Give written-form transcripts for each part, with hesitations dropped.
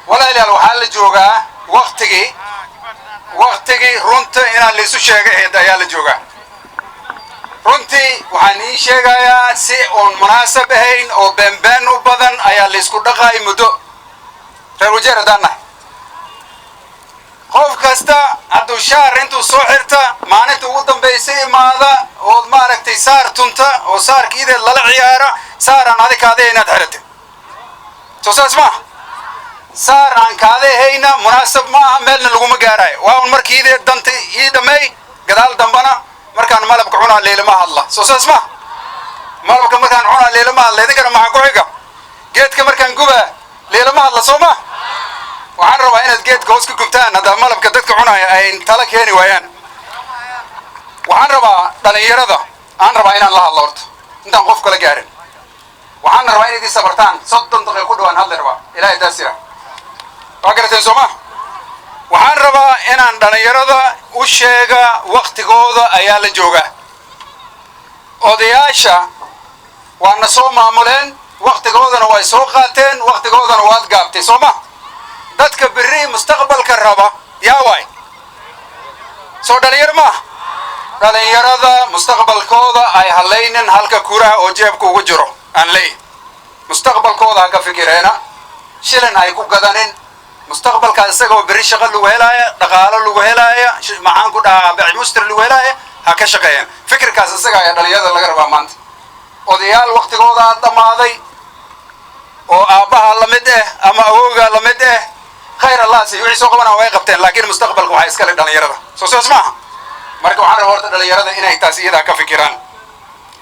Walaalayaal, waxaa la joogaa waktigii runta inaan laisu sheegay ahayd ayaa la joogaa. Runtii waxaan ii sheegayaa, si oon munaasab ahayn oo beenbeen u badan ayaa laysku dhaqaay muddo. Reer Wajeer haddaan nahay, qof kasta hadduu shaar intuu soo xirta maalinta ugu dambaysa imaada ood maaragtay saar tunta oo saarka ideed lala ciyaara, saar aan adig kaada inaad xiratay, soo saas maaha. Saar aan kaada ahayna munaasab ma aha, meelna laguma gaarayo. Waa un markii ideed danta ii dhammeey, gadaal dambana markaan malabka cunaa leelama hadla, soo saas maaha. Malabka markaan cunaa leelama hadla, idinkana maxaa ku xiga? Geedka markaan gubaa leelama hadla, soo ma? Waxaan rabaa inaad geedka hoos ka gubtaan haddaa malabka dadka cunaya ay tala keeni waayaan. Waxaan rabaa dhalinyarada, aan rabaa inaan la hadlo horta intaan qof kala gaarin. Waxaan rabaa inaad ii sabartaan, 30 daqiiqo ku dhawaan hadli rabaa, Ilahay daasira. Waa garateen, soo ma? Waxaan rabaa inaan dhalinyarada u sheega waktigooda ayaa la joogaa. Odayaasha waana soo maamuleen, waktigoodana way soo qaateen, waktigoodana waad gaabtay, soo ma? Dadka berri mustaqbalka raba yaa waay? Soo dhalinyaro maaha? Dhalinyarada mustaqbalkooda ay hadlaynin halka kuraha oo jeebka ugu jiro aan leey. Mustaqbalkooda ha ka fikireena, shilin ay ku gadanin mustaqbalka isagoo berri shaqo lagu helaaya, dhaqaalo lagu helaaya, maxaan ku dhahaa, bec mustir lagu helaaya, ha ka shaqeeyaan. Fikirkaas isaga ayaa dhalinyarada laga rabaa maanta. Odayaal waktigooda dhammaaday oo aabbaha lamid ah ama awowga lamid ah, khayr Allah siiyo, wixii soo qabanaa way qabteen, laakiin mustaqbalka waxaa iskale dhalinyarada, soo saas maaha. Marka waxaan rabaa horta dhalinyarada inay taas iyadaa ka fikiraan.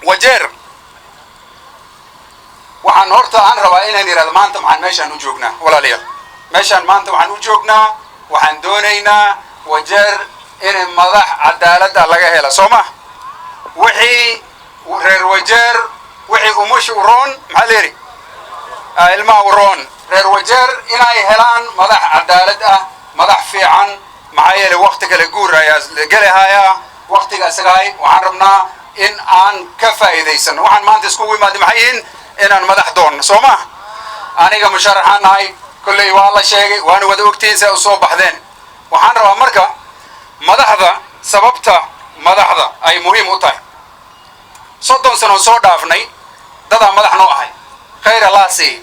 Wajeer waxaan horta aan rabaa inaan yidhahdo, maanta maxaan meeshaan u joognaa? Walaalayaal, meeshaan maanta waxaan u joognaa, waxaan doonaynaa Wajeer in madax cadaaladda laga hela, soo ma? Wixii reer Wajeer, wixii umusha uroon, maxaa la yidhi, ilmaha uroon. Reer Wajeer inay helaan madax cadaalad ah, madax fiican. Maxaa yeelay wakti kale guur ayaa gelahayaa. Waktiga isagahay waxaan rabnaa in aan ka faa'iidaysano. Waxaan maanta iskugu imaadnay maxay yihiin? Inaan madax doonno, soo ma? Aniga musharaxaan nahay, kolley waa la sheegay, waana wada ogtihiin si ay usoo baxdeen. Waxaan rabaa marka madaxda, sababta madaxda ay muhiim u tahay. 30 sano soo dhaafnay dadaa madax noo ahay, khayr Allah siiy,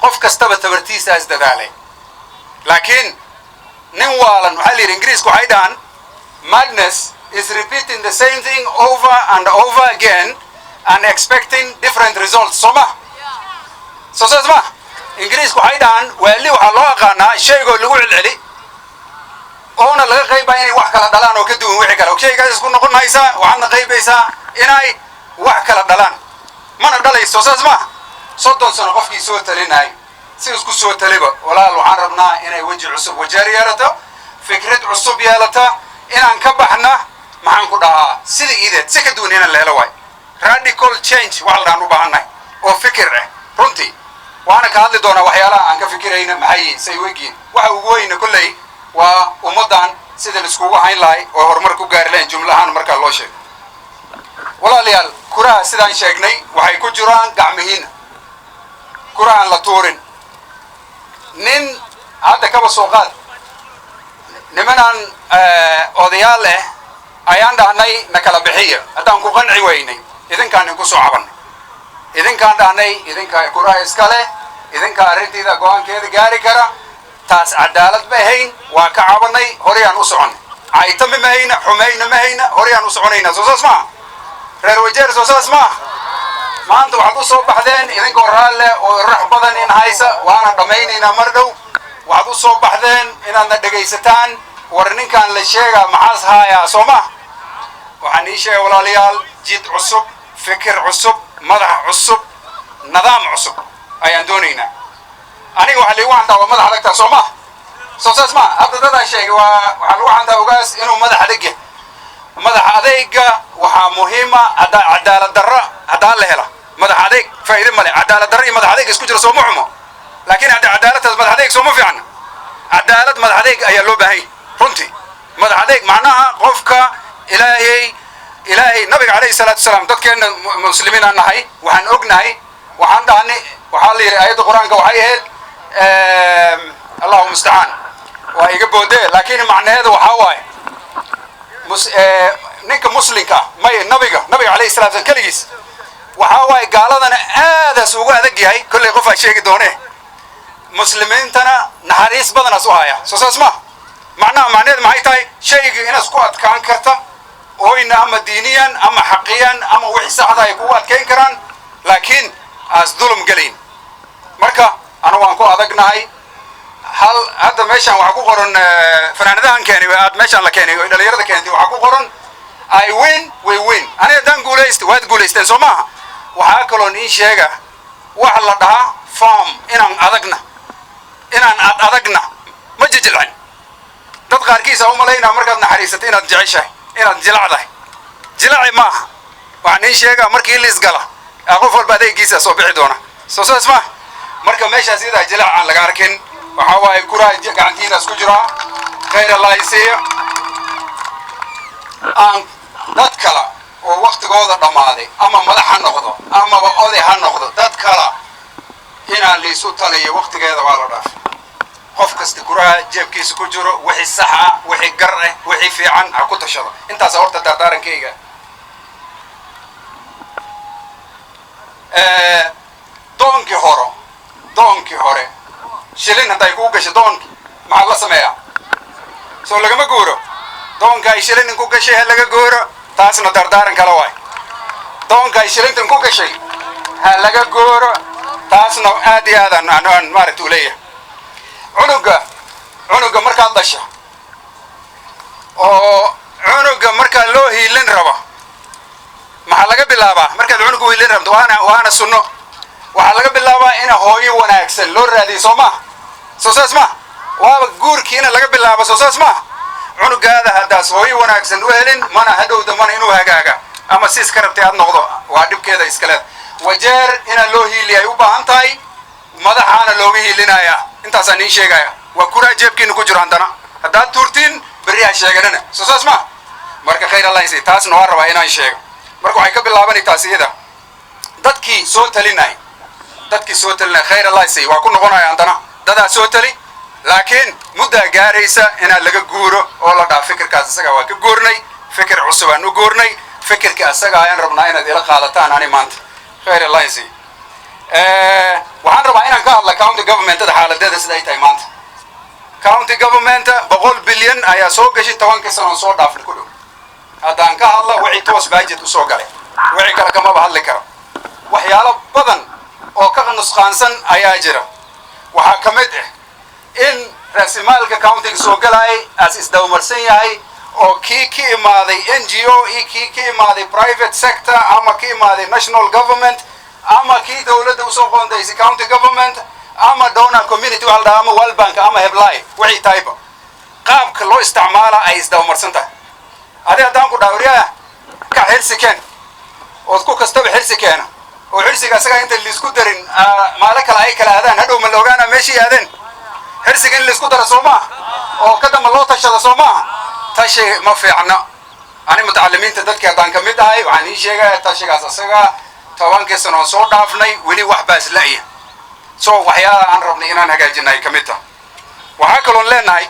qof kastaba tabartiisaas dadaalay. Laakiin nin waalan waxaa la yidhi, Ingiriisku waxay dhahaan, "Madness is repeating the same thing over and over again and expecting different results." Soo ma? Soo saas ma? Ingiriisku waxay dhahaan, waali waxaa loo aqaanaa shaygoo lagu celceli oona laga qaybaa inay wax kala dhalaan oo ka duwan wixii kale. Shaygaas isku noqon haysaa, waxaadna qaybaysaa inay wax kala dhalaan, mana dhalayso, soo saas ma? 30 sano qofkii soo talinay si isku soo taliba, walaal, waxaan rabnaa inay weji cusub Wajeer yeelato, fikrad cusub yeelata, inaan ka baxna, maxaan ku dhahaa, sida iideed si ka duwan inaan la helo waay. Radical change wax la dhahan u baahannahay oo fikir ah runtii. Waana ka hadli doonaa waxyaalaha aan ka fikirayna maxay yihiin, say wegiin. Waxa ugu weyna kolley waa ummaddan sida laiskugu hayn lahay oo horumar ku gaari lahayn jumla ahaan markaa loo sheego. Walaalayaal, kuraha sidaan sheegnay waxay ku jiraan gacmihiina. Kurahaan la tuurin. Nin hadda kaba soo qaad, nimanaan odayaal ah ayaan dhahnay na kala bixiya. Haddaan ku qanci weynay, idinkaan inku soo cabannay, idinkaan dhahnay, idinkaa kuraha iska leh, idinkaa arrintiida go-aankeeda gaari kara. Taas cadaalad ma ahayn, waa ka cabanay, horeyaan u soconnay. Caytami ma hayna, xumayna ma hayna, horeyaan u soconaynaa. Soo saas maaha, reer Wajeer? Soo saas maaha? Maanta waxaad u soo baxdeen idinkoo raalle oo rax badan in haysa, waana dhammaynaynaa mar dhow. Waxaad u soo baxdeen inaadna dhegaysataan, war ninkaan la sheegaa maxaas haayaa, soo ma? Waxaan ii sheegay, walaalayaal, jid cusub, fikir cusub, madax cusub, nidaam cusub ayaan doonaynaa. Aniga waxaa liigu xantaa waa madax adagtaa, soo ma? Soo saas ma? Hadda dadaa sheegay, waa waxaa lagu xantaa ogaas inuu madax adag yahay. Madax adayga waxaa muhiima haddaa cadaalad darra haddaan la hela, madax adayg faa'iide male. Cadaalad darra iyo madax adayg isku jira sooma xumo, laakiin hadda cadaaladtaas madax adayg sooma fiicna. Cadaalad madax adayg ayaa loo baahan yahay runtii. Madax adayg macnaha qofka Ilaahay nabiga calayhi salaatu wasalaam, dadkeenna muslimiin aan nahay, waxaan ognahay, waxaan dhahnay, waxaa la yidhi aayadda Qur-aanka waxay ahayd, Allahu Mustacaan, waa iga boodee, laakiin macnaheedu waxaa waaye ninka muslimka ah, may nabiga calayhi salatu wasalam keligiis waxaa waaye gaaladana aadaas ugu adag yahay. Kolley qof aa sheegi doone, muslimiintana naxariis badanaas u haya. Soo saas ma macnaha? Macnaheedu maxay tahay? Shayga inaad ku adkaan karta oyna ama diiniyan ama xaqiyan ama wixii saxda ay kugu adkayn karaan, laakiin aas dulum gelayn. Marka anu waan ku adagnahay. Hal hadda meeshaan waxaa ku qoran, fanaanadahan keenay aad meeshaan la keenay oo dhalinyarada keentay, waxaa ku qoran "I win, we win". Aniga haddaan guulaysto, waad guulaysteen, soo maaha? Waxaa kaloo niin sheega waxa la dhahaa firm, inaan adagna, inaan ad adagna, ma jijilcin. Dad qaarkiisa u malaynaa markaad naxariisato inaad jeceshahay, inaad jilacdahay. Jilaci maaha. Waxaan niin sheegaa, markii liis gala qof walba adeegiisa soo bixi doona. Soo saas maaha? Marka meeshaas iyadaa jilac aan laga arkin. Waxaa waaye kuraa gacantiinaas ku jiraa. Khayr Allah isiiyo. Aan dad kale oo waktigooda dhammaaday, ama madax ha noqdo amaba oday ha noqdo, dad kala inaan liisu taliyo waktigeeda waa la dhaafay. Qof kasta kuraha jeebkiisa ku jiro, wixii sax ah, wixii gar ah, wixii fiican ha ku tashado. Intaasa horta dardaarankayga. Doonkii hore shilin hadday kuu gasho doonki, maxaa la sameeyaa? Soo lagama guuro? Doonka ay shilinin ku gashay ha laga guuro. Taasna dardaaran kale waay. Doonka ay shilintan ku gashay ha laga guuro. Taasna aad iyo aad aan maaragta u leeyahay. Cunuga markaad dhasha oo cunuga markaa loo hiilin rabo, maxaa laga bilaabaa? Markaad cunuga u hiilin rabto, waana sunno, waxaa laga bilaabaa ina hooyo wanaagsan loo raadiyo. Soo maaha? Soo saas maaha? Waaba guurkiina laga bilaabo. Soo saas maaha? Cunugaada haddaas hooyo wanaagsan u helin, mana hadhowda mana inuu hagaaga ama siis ka rabtay aad noqdo, waa dhibkeeda iskaleed. Wajeer inaa loo hiiliya ay u baahan tahay, madaxaana looga hiilinayaa. Intaasaan iin sheegaya. Waa kuraa jeebkiina ku jiro. Haddana haddaad tuurtiin, berri ha sheeganana. Soo saas maaha? Marka khayr Allah insi. Taasna waan rabaa inaan sheego. Marka waxay ka bilaabanay taas iyada dadkii soo talinay. Dadkii soo talinay, khayr Allah insi, waa ku noqonaya. Haddana dadaa soo tali, laakiin muddaa gaaraysa inaan laga guuro oo la dhaha fikirkaas isaga waa ka guurnay, fikir cusub aan u guurnay. Fikirka isaga ayaan rabnaa inaad ila qaadataan ani maanta. Khayr Allah insi. Waxaan rabaa inaan ka hadla county governmentada xaaladeeda sida ay tahay maanta. County government 100 bilyan ayaa soo gashay 10-kii sano soo dhaafnay ku dhow. Haddaan ka hadla wixii toos budget usoo galay, wixii kale kamaba hadli karo. Waxyaalo badan oo ka nusqaansan ayaa jira. Waxaa ka mid ah in raasimaalka countyga soo galayay aas isdabamaarsan yahay, oo kii ka imaaday NGO iyo kii ka imaaday private sector ama ka imaaday national government ama kii dowladda usoo qoondaysay county government ama donor community waxa la dhahaa ama World Bank ama heblay, wixii tahayba, qaabka loo isticmaala ay isdabamarsan tahay. Adi haddaan ku dhaawriyaa ka xirsi keen, ood ku kastaba xirsi keena, oo xirsiga asagaa inta liisku darin maalo kale ay kala aadaan, hadhow ma la ogaana meeshii aadeen? Xirsiga in laisku daro soo maaha? Oo ka damba loo tashado soo maaha? Tashi ma fiicna. Ani mutacalimiinta dadkii haddaan ka mid ahay, waxaan ii sheegaya tashigaas asaga 10-kii sano soo dhaafnay weli wax baa isla'ya. So waxyaalaha aan rabnay inaan hagaajinay ka mid tahay. Waxaa kaloon leenahay